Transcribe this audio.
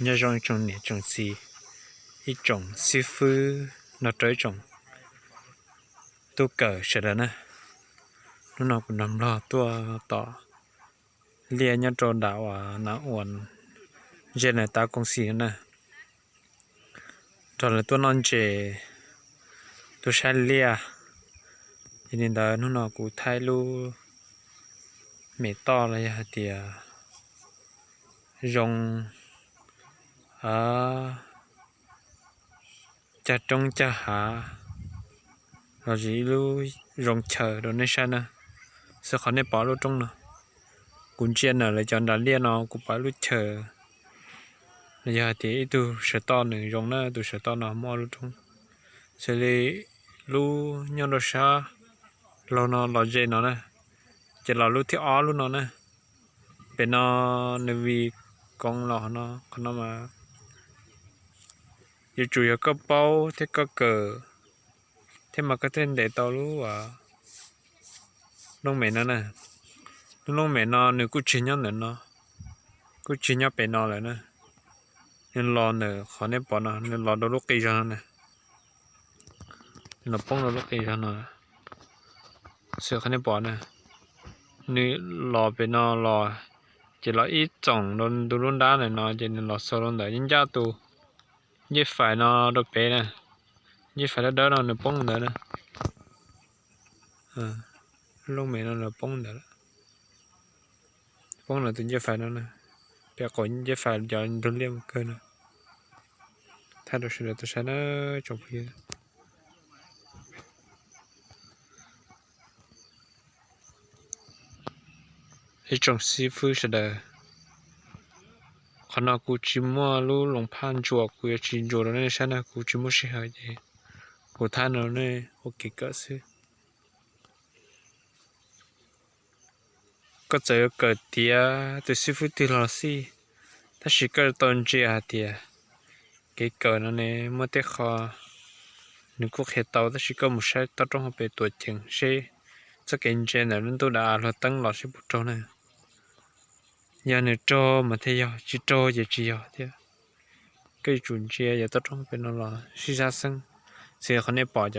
Nyob zoo ib tsoom niam tsoom txiv, ib tsoom xib fwb nrog rau ib tsoom tub kawm sawv daws na. Hnub no kuv nrog Nplog tuaj tom liaj nyob rau nram uas na uas ze na tav koom xis no na, nrog lawv tuaj noj ntses, tuaj saib liaj. Yog li ntawd hnub no kuv thaij lub mem toj los yog hais tias zoo cag roob cag hav los sis ib lub zoo chaw rau nej saib na. Xwb qhov nej pom lub roob no, kuv ntsia ntawm lawv cov nram liaj no kuv pom ib lub chaw los yog hais tias ib tug saw toj nws zoo na, tus saw toj no muaj ob lub roob. Xws li lub nyob rau sab laug no los ze no na, ces los lub thib ob lub no na. Pem no nws vim koov los no, qhov no mas yuav tsum yog koj paub thiab koj kawm thiab mas koj thiaj ntes tau lub looj mem no na. Lub looj mem no nws kuj tsis nyob ntawm no, kuj tsis nyob pem no lawm na. Nws los ntawm qhov nej pom no, nws los rau lub qis zog no na, nws los poob rau lub qis zog no. Xwb qhov nej pom na, nws los pem no los, ces los ib txoom rau ntu lub nrab ntawm no ces nws los xaus rau ntawm ncaj tus ncej fais no rau pem na, ncej fais dawb dawb no nws poob ntawd na. Lub looj mem no nws poob ntawd, poob ntawm tus ncej fais no na, pem qaum ncej fais cov ntug liaj mus kawg no. Thaij rau sawv daws tau saib na tsoom phooj ywg. Ib tsoom xib fwb sawv daws, qhov no kuv tsis muaj lub loos phaj ntsuas, kuv yuav tsis ntsuas rau nej saib na, kuv tsis muaj sij hawm ces kuv thaij no nej ua kev kawm xwb. Koj txawm yuav kawm tiav tus xib fwb twg los xij, tab sis koj tau ntsia hais tias kev kawm no ne muaj tej qho nws kuj qhia tau, tab sis koj mus saib toj roob hauv pes tuam ceev seb txoj kev ntsia ntawm lub ntuj dav av luag teeb los seb puas raug na. Yog nws raug mas thiaj yog, tsis raug ces tsis yog thiab. Koj yuav tsum ntsia yog toj roob hauv pes no los sib sab xeeb. Xws li qhov nej pom cov